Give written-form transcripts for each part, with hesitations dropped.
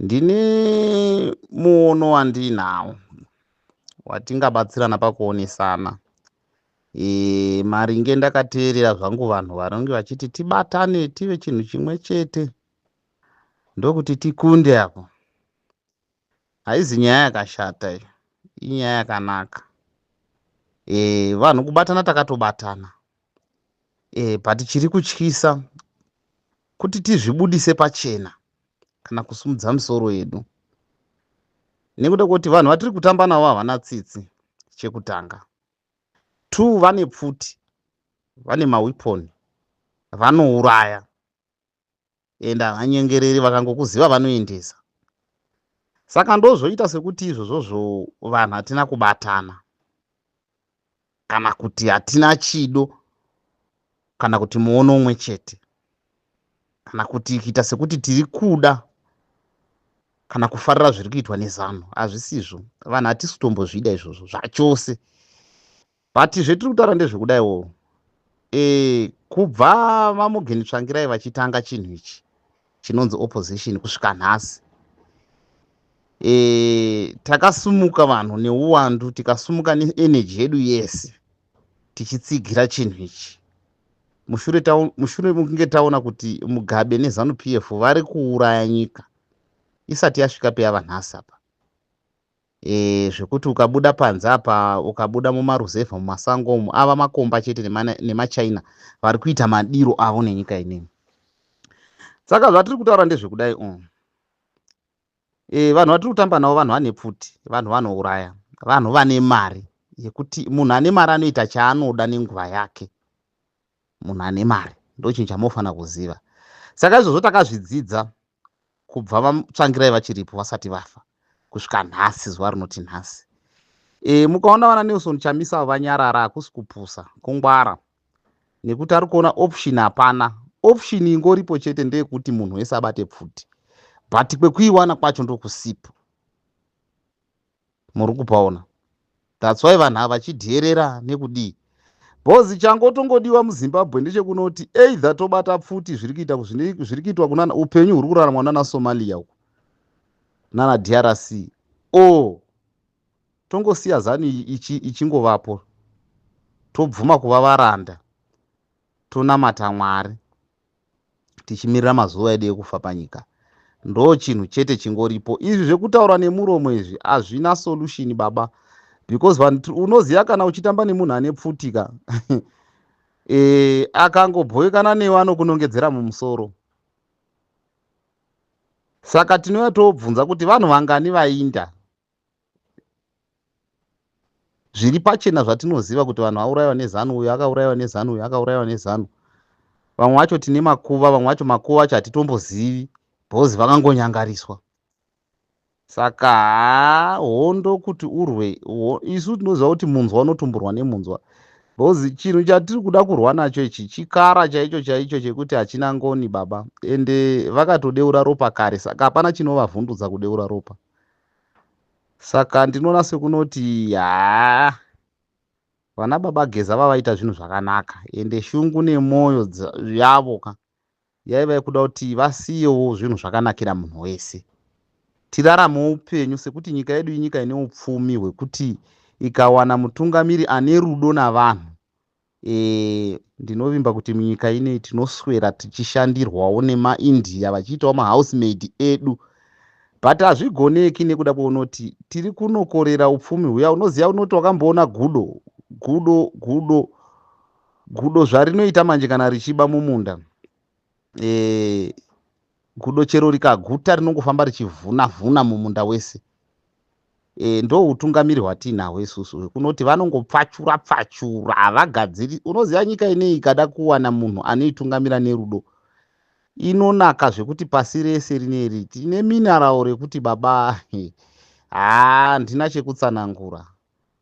Ndine muono wandiinawo watingabatsirana pakuonesana. Maringe ndakateerera zvangu vanhu vanenge vachiti tibatane tive chinhu chimwe chete ndokuti tikunde apo. Haizi nyaya yakashata iyi, inyaya yakanaka. Vanhu kubatana takatobatana. But chiri kutyisa kuti tizvibudise pachena kana kusumudza misoro yedu nekuda kwekuti vanhu vatiri kutamba navo havana tsitsi chekutanga. Two, vane pfuti, vane mawiponi, vanouraya ende havanyengereri, vakangokuziva vanoendesa. Saka ndozvoita sekuti izvozvozvo vanhu hatina kubatana kana kuti hatina chido kana kuti muono umwe chete kana kuti kuita sekuti tiri kuda kana kufarira zviri kuitwa neZanu. Hazvisizvo, vanhu hatisi kutombozvida izvozvo zvachose. But zvetiri kutaura ndezvekudaiwo, kubva vaMorgan Tsvangirai vachitanga chinhu ichi chinonzi opposition kusvika nhasi, takasumuka vanhu neuwandu, tikasumuka neenergy yedu yese tichitsigira chinhu ichi mushure mekunge taona kuti Mugabe neZanu PF vari kuuraya nyika isati yasvika peyava nhasi apa. Zvekuti ukabuda panze apa, ukabuda mumaruzevha, mumasango umu, ava makomba chete nemaChina vari kuita madiro avo nenyika inei. Saka zvatiri kutaura ndezvekudai, vanhu vatiri kutamba navo vanhu vane pfuti, vanhu vanouraya, vanhu vane mari yekuti munhu ane mari anoita chaanoda nenguva yake. Munhu ane mari ndo chinhu chamofanira kuziva. Saka izvozvo takazvidzidza kubva vaTsvangirai vachiripo, vasati vafa, kusvika nhasi, zuva rinoti nhasi. Mukaona vana Nelson Chamisa vanyarara, hakusi kupusa, kungwara, nekuti ari kuona option hapana. Option ingoripo chete ndeyekuti munhu wese abate pfuti, but kwekuiwana kwacho ndokusipo. Muri kupaona? That's why vanhu ava vachidherera nekudii, because changotongodiwa muZimbabwe ndechekunoti either tobata pfuti, zviri kuita zviri kuitwa kunana, upenyu huri kuraramwa nana Somalia uku, nana DRC, o tongosiya ZANU ichingovapo, tobvuma kuva varanda, tonamata Mwari tichimirira mazuva edu ekufa panyika. Ndo chinhu chete chingoripo. Izvi zvekutaura nemuromo izvi hazvina solution, baba, because vanhu, unoziva, kana uchitamba nemunhu ane pfutika, akangobhoekana newe anokunongedzera mumusoro. Saka tinouya tobvunza kuti vanhu vangani vainda. Zviri pachena zvatinoziva kuti vanhu vaurayiwa neZANU, uyu akaurayiwa neZANU, uyu akaurayiwa neZANU. Vamwe vacho tine makuva, vamwe vacho makuva acho hatitombozivi because vakangonyangariswa. Saka haa, hondo kuti urwe, isu tinoziva kuti munzwa unotumburwa nemunzwa, because chinhu chatiri kuda kurwa nacho ichi chikara chaicho chaicho chekuti hachina ngoni, baba, ende vakatodeura ropa kare, saka hapana chinovavhundudza kudeura ropa. Saka ndinoona sekunoti haa, vana baba Geza vavaita zvinhu zvakanaka, ende shungu nemwoyo yavo ka yaiva yekuda kuti vasiyewo zvinhu zvakanakira munhu wese, tiraramewo upenyu sekuti nyika yedu inyika ine upfumi hwekuti ikawana mutungamiri ane rudo navanhu, ndinovimba kuti munyika inei tinoswera tichishandirwawo nemaIndia vachiitawo mahousemaid edu. But hazvigoneki nekuda kweunoti tiri kunokorera upfumi huya. Unoziva, unoti wakamboona gudo? Gudo zvarinoita manje kana richiba mumunda, gudo chero rikaguta rinongofamba richivhuna vhuna mumunda wese. Ndo utungamiri hwatiinahwo isusu, hwekunoti vanongopfachura pfachura, havagadziri. Unoziva, nyika inei ikada kuwana munhu anoitungamira nerudo, inonaka zvekuti pasi rese rineri tine mineral rekuti baba, haa, handina chekutsanangura.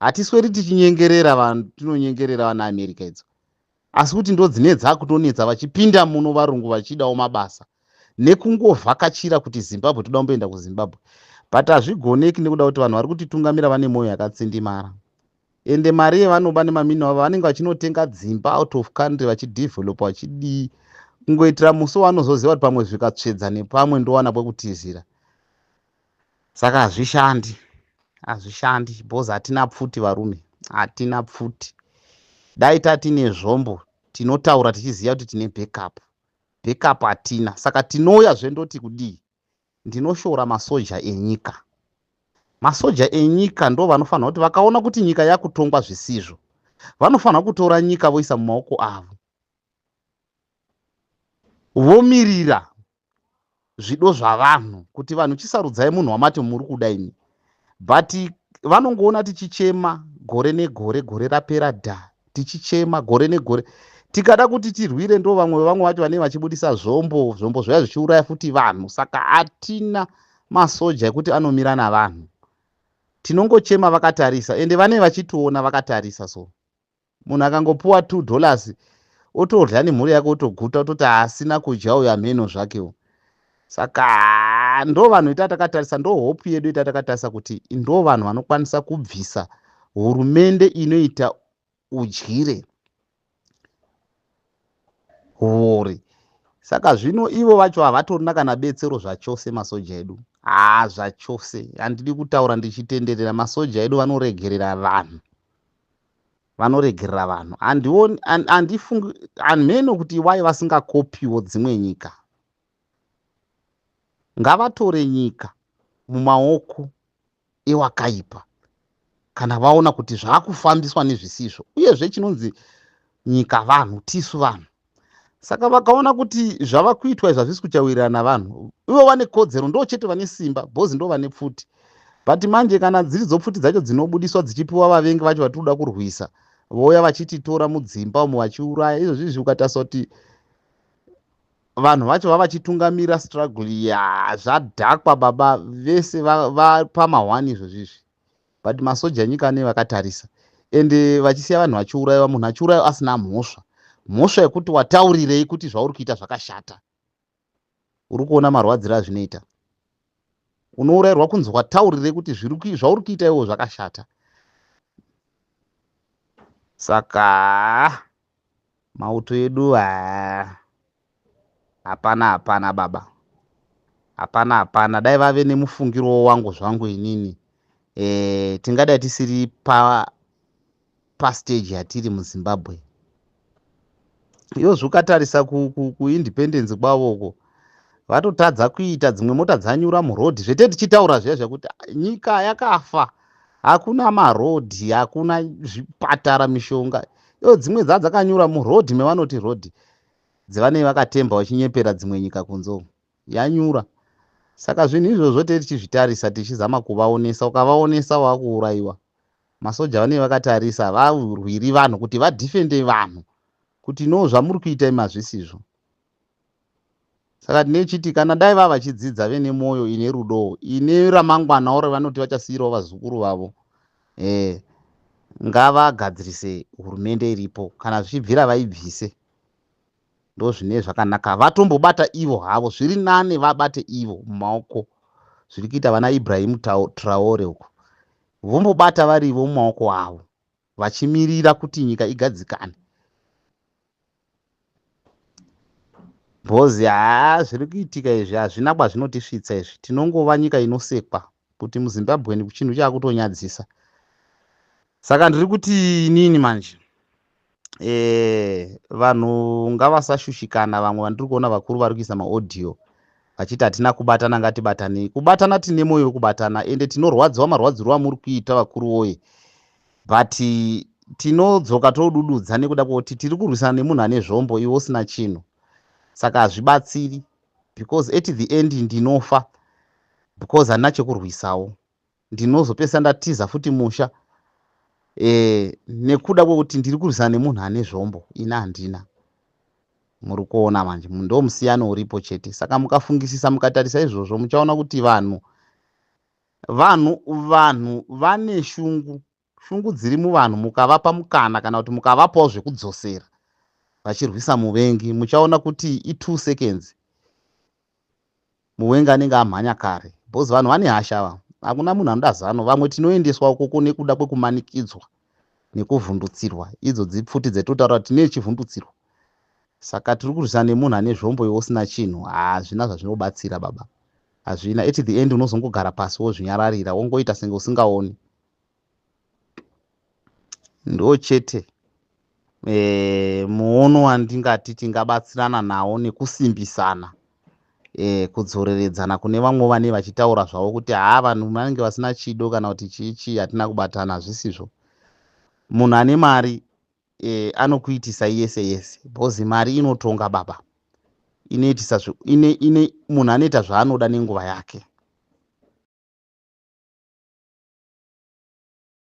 Hatisweri tichinyengerera vanhu, tinonyengerera vana America idzo, asi kuti ndo dzine dzakutonetsa vachipinda muno varungu vachidawo mabasa nekungovhakachira kuti Zimbabwe, toda kumboenda kuZimbabwe. But hazvigoneki nekuda kuti vanhu vari kutitungamira vane mwoyo yakatsindimara, ende mari yevanoba nemamino avo vanenge vachinotenga dzimba out of country, vachidevelopa, vachidii, kungoitira musi wanozoziva kuti pamwe zvikatsvedza nepamwe ndowana kwekutizira. Saka hazvishandi, hazvishandi because hatina pfuti varume, hatina pfuti. Dai tatine zvombo tinotaura tichiziva kuti tine backup. Backup hatina. Saka tinouya zvendoti kudii? Ndinoshora masoja enyika. Masoja enyika ndo vanofanira kuti vakaona kuti nyika yakutongwa zvisizvo, vanofanira kutora nyika voisa mumaoko avo, vomirira zvido zvavanhu kuti vanhu chisarudzai munhu wamati muri kuda imi. But vanongoona tichichema gore negore, gore rapera dha, tichichema gore negore. Tikada kuti tirwire ndo vamwe vamwe vacho vanenge vachibudisa zvombo, zvombo zvaya zvichiuraya futi vanhu. Saka hatina masoja ekuti anomira navanhu. Tinongochema vakatarisa, ende vanenge vachitiona vakatarisa. So munhu akangopuwa $2 otodya nemhuri yake, otoguta, ototi haasina kudya uyo hameno zvakewo. Saka ndo vanhu ita takatarisa, ndo hope yedu ita takatarisa kuti ndo vanhu vanokwanisa kubvisa hurumende inoita udyire, huori. Saka zvino ivo vacho havatorina kana betsero zvachose masoja edu. Haa, zvachose. Handidi kutaura ndichitenderera. Masoja edu vanoregerera vanhu, vanoregerera vanhu. Handioni, handifungi, hameno kuti wai vasingakopiwo dzimwe nyika. Ngavatore nyika mumaoko ewakaipa kana vaona kuti zvaakufambiswa nezvisizvo. Uyezve chinonzi nyika vanhu, tisu vanhu. Saka vakaona kuti zvava kuitwa izvi hazvisi kuchawirirana navanhu, ivo vane kodzero, ndo chete vane simba, bhozi ndo vane pfuti. But manje kana dziri dzopfuti dzacho dzinobudiswa dzichipiwa vavengi vacho vatiri kuda kurwisa, vouya vachititora mudzimba umo vachiuraya. Izvozvi izvi ukatarisa kuti vanhu vacho vavachitungamira struggle ya zvadhakwa baba, vese vapamahwani izvozvi izvi. But masoja enyika ane vakatarisa, ende vachisiya vanhu vachiurayiwa, munhu achiurayiwa asina mhosva, mhosva yekuti wataurirei kuti zvauri kuita zvakashata. Uri kuona marwadziro azvinoita, unourayirwa kunzi wataurirei kuti zvauri kuita iwo zvakashata. Saka mauto edu hapana, hapana baba, hapana, hapana. Dai vave nemufungiro wangu zvangu inini, tingadai tisiri pastage yatiri muZimbabwe. Iyozvi ukatarisa kuindependence kwavoko, vatotadza kuita dzimwe mota dzanyura murodhi. Zvete tichitaura zviya zvekuti nyika yakafa, hakuna marodhi, hakuna zvipatara, mishonga, iyo dzimwe dzaa dzakanyura murodhi mevanoti rodhi dzevanenge vakatemba vachinyepera dzimwe nyika kunze umu yanyura. Saka zvinhu izvozvo tee tichizvitarisa, tichizama kuvaonesa. Ukavaonesa wakuurayiwa. Masoja vanenge vakatarisa, varwiri vanhu kuti vadhifende vanhu kuti no, zvamuri kuita imazvisizvo. Saka tinechiti kana dai vava vachidzidza vene mwoyo ine rudo, ine ramangwana revanoti vachasiyirawo vazukuru vavo, ngavagadzirise hurumende iripo. Kana zvichibvira vaibvise, ndo zvine zvakanaka. Vatombobata ivo havo, zviri nane vabate ivo mumaoko, zviri kuita vana Ibrahim Traore uko, vombobata varivo mumaoko avo vachimirira kuti nyika igadzikane. Bhozi haa, zviri kuitika izvi hazvina kwazvinotisvitsa izvi. Tinongova nyika inosekwa kuti muZimbabwe chinhu chaakutonyadzisa. Saka ndiri kuti inini manje, vanhu ngavasashushikana. Vamwe vandiri kuona vakuru vari kuisa maaudio vachiti hatina kubatana, ngatibatanei. Kubatana tine mwoyo wekubatana, ende tinorwadziwa marwadziro amuri kuita vakuru woye, but tinodzoka todududza nekuda kwekuti tiri kurwisana nemunhu ane zvombo, iwe usina chinhu. Saka hazvibatsiri because at the end ndinofa because handina chekurwisawo. Ndinozopesa ndatiza futi musha nekuda kwekuti ndiri kurwisana nemunhu ane zvombo, ini handina. Muri kuona manje, ndo musiyano uripo chete. Saka mukafungisisa, mukatarisa izvozvo, muchaona kuti vanhu vane shungu, shungu dziri muvanhu. Mukavapa mukana kana kuti mukavapawo zvekudzosera vachirwisa muvengi, muchaona kuti i2 seconds muvengi anenge amhanya kare, because vanhu vane hasha va hakuna munhu anoda zano. Vamwe tinoendeswa ukoko nekuda kwekumanikidzwa nekuvhundutsirwa, idzo dzipfuti dzetotaura kuti tine chivhundutsirwa. Saka tiri kurwisana nemunhu ane zvombo, iwe usina chinhu. Hazvina zvazvinobatsira baba. Hazvina. At the end unozongogara pasi wozvinyararira, wongoita senge usingaoni. Ndo chete muono wandingati tingabatsirana nawo nekusimbisana, kudzoreredzana kune vamwe vane vachitaura zvavo kuti haa, vanhu vanenge vasina chido kana kuti chii chii, hatina kubatana. Hazvisizvo. Munhu ane mari anokuitisa yese yese, because mari inotonga, baba. Inoitisa ine munhu anoita zvaanoda nenguva yake.